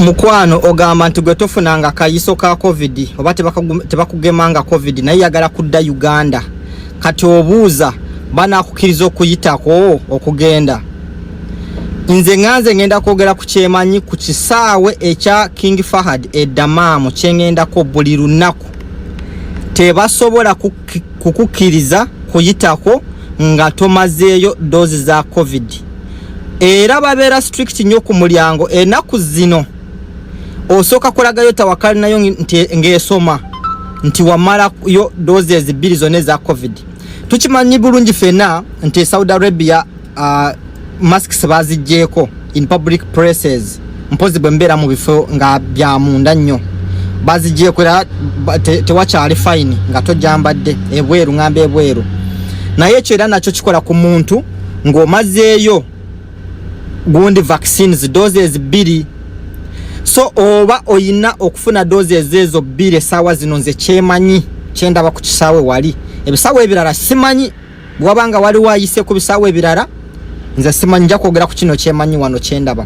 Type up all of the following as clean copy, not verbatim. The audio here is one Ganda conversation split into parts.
Mukwano, ogamba nti gwe tofunanga kayiso ka COVID oba tebakugemanga COVID, naye yagala kudda Uganda. Kati obuuza banakukkiriza okuyitako okugenda. Nze nganze ngenda kwogera ku kyemanyi ku kisaawe ekya King Fahad e Dammam, kyengendako buli lunaku. Tebasobola kukukkiriza kuyitako nga tomazeeyo dose za COVID, era babeera strict nnyo ku mulyango. Ennaku zino osooka kulagayo tawakali nayo nti ng'esoma nti wamalayo doses bbiri zonna eza COVID. Tukimanyi bulungi ffenna nti Saudi Arabia masks baziggyeko in public places, mpozi bwe mbeera mu bifo nga bya munda nnyo baziggyeko, era tewakyali fine nga tojambadde ebweru, ngamba ebweru. Naye ekyo era nakyo kikola ku muntu ng'omazeeyo gundi vaccines doses bbiri. So oba oyina okufuna doses ezo bbiri essaawa zino. Nze kyemanyi kyendaba ku kisaawe wali, ebisaawe ebirala simanyi. Bwabanga waliwo ayise ku bisaawe ebirala, nze simanyi. Nja kwogera ku kino kyemanyi wano kyendaba.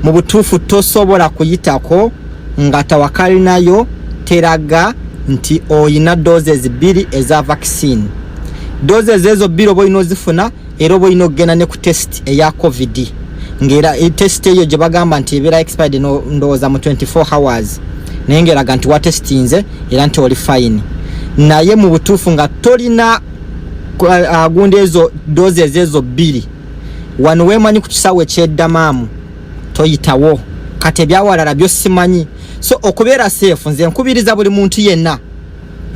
Mu butuufu tosobola kuyitako nga tawakali nayo teraga nti oyina doses bbiri eza vaccine. Doses ezo bbiri oba olina ozifuna, era oba olina okugenda ne ku test eya COVID, ng'era test eyo gye bagamba nti ebeera expired ndowooza mu 24 hours, naye ng'eraga nti watestinze era nti oli fine. Naye mu butuufu nga tolina gundi ezo doses ezo bbiri, wano weemanyi ku kisaawe eky'e Dammam toyitawo. Kati ebyawalala byo simanyi. So okubeera safe, nze nkubiriza buli muntu yenna,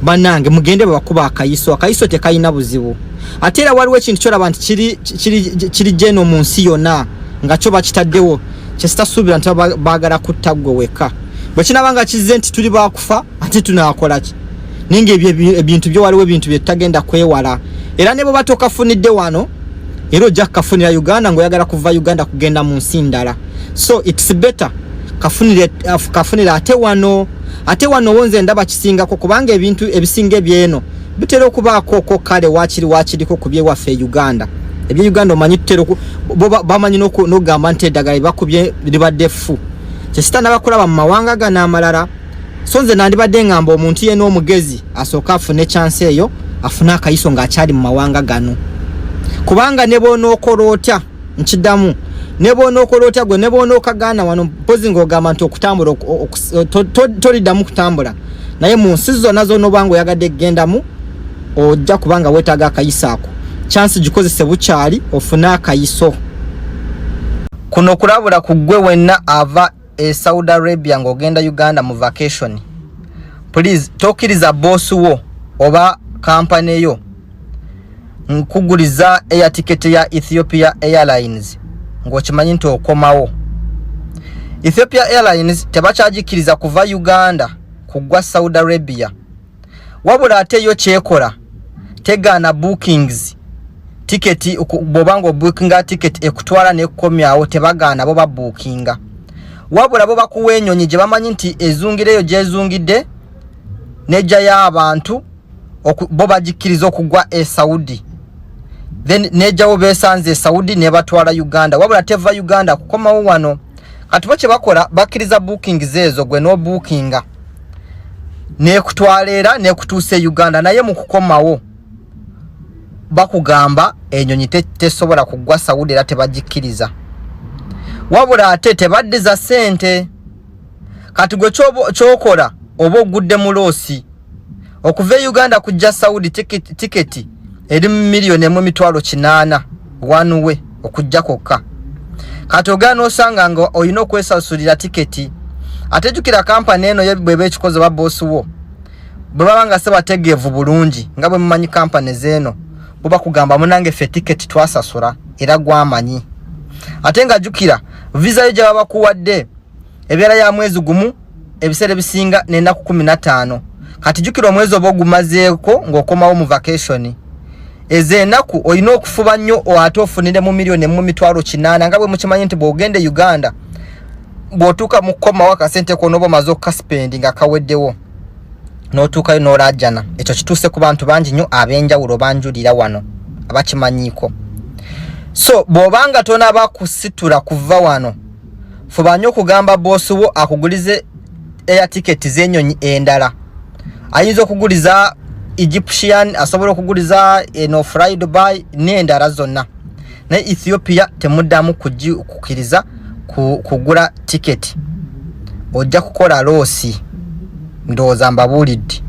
bannange, mugende babakuba akayiso. Akayiso tekalina buzibu. Ate era waliwo ekintu kyolaba nti kiri geno mu nsi yonna nga kyo bakitaddewo, kyesitasuubira nti baagala kutta ggwe wekka. Bwe kinaba nga kizze nti tuli bakufa, ate tunaakola ki? Naye nga ebyo ebintu byo, waliwo ebintu bye tutagenda kwewala. Era ne bwe batokafunidde wano, era ojja kukafunira Uganda ng'oyagala kuva Uganda kugenda mu nsi ndala. So it's better kafunire ate wano. Ate wano wo nze ndaba kisingako, kubanga ebintu ebisinga ebyeno bitera okubaako kale wakiri wakiriko ku byewaffe e Uganda. Ebye Uganda omanyi tutera bo bamanyi n'okugamba nti eddagala libakubye libadde ffu, kyesita nabakulaba mu mawanga gano amalala. So nze nandibadde ngamba omuntu yenna omugezi asooke afune chance eyo, afune akayiso ng'akyali mu mawanga gano, kubanga ne bw'onookola otya, nkiddamu, ne bw'onookola otya gwe, ne bw'onookagaana wano, mpozi ng'ogamba nti okutambula toliddamu kutambula, naye mu nsi zonna z'onooba nga oyagadde kugendamu, ojja kubanga weetaaga akayiso ako. Chance gikozese bukyali, ofune akayiso. Kuno kulabula ku ggwe wenna ava e Saudi Arabia ng'ogenda Uganda mu vacation. Please, tokkiriza boss wo oba kampani yo nkuguliza air ticket ya Ethiopia Airlines ng'okimanyi nti okomawo. Ethiopia Airlines tebakyagikiriza kuva Uganda kugwa Saudi Arabia. Wabula ate yo kyekola, tegaana bookings tiketi. Bw'oba nga obookinga ticket ekutwala nekukomyawo, tebagaana, bo babookinga. Wabula bo bakuwa enyonyi gye bamanyi nti ezungira eyo gyezungidde nejjayo abantu, bo bagikkiriza okugwa e Saudi, then nejjawo besanze e Saudi nebatwala Uganda. Wabula teva Uganda kukomawo wano. Kati bo kye bakola, bakkiriza bookings ezo, gwe n'obookinga nekutwala era nekutuusa e Uganda, naye mu kukomawo bakugamba enyonyi tesobola kugwa Saudi, era tebagikkiriza. Wabula ate tebaddiza ssente. Kati gwe kyokola, oba ogudde mu loss. Okuva e Uganda kujja Saudi, tiketi eri mu 1,800,000 one way okujja kwokka. Kati ogenda n'osanga nga olina okwesasulira tiketi. Ate jjukira, kampani eno yo bweba ekikoze, ba boss wo bwe baba nga sebategeevu bulungi, nga bwe mumanyi kampani zeeno, bo bakugamba, "Munange, ffe tiketi twasasula, era gwamanyi." Ate nga jjukira, visa yo gye baba bakuwadde ebeera ya mwezi gumu, ebiseera ebisinga n'ennaku 15. Kati jjukira, omwezi oba ogumazeeko ng'okomawo mu vacation, ezo ennaku olina okufuba nnyo ate ofunire mu 1,800,000, nga bwe mukimanyi nti bw'ogenda e Uganda, bw'otuuka mu kukomawo, akasente ko n'oba omaze okukaspendi nga kaweddewo, n'otuukayo n'olaajana. Ekyo kituuse ku bantu bangi nnyo ab'enjawulo banjulira wano abakimanyiiko. So bw'obanga tonaba kusitula kuva wano, Fuba nnyo okugamba boosi wo akugulize air ticket z'ennyonyi endala. Ayinza okuguliza Egyptian, asobola okuguliza eno Fly Dubai n'endala zonna, naye Ethiopia temuddamu kukkiriza kugula tiketi, ojja kukola loss. Ndowooza mbabuulidde.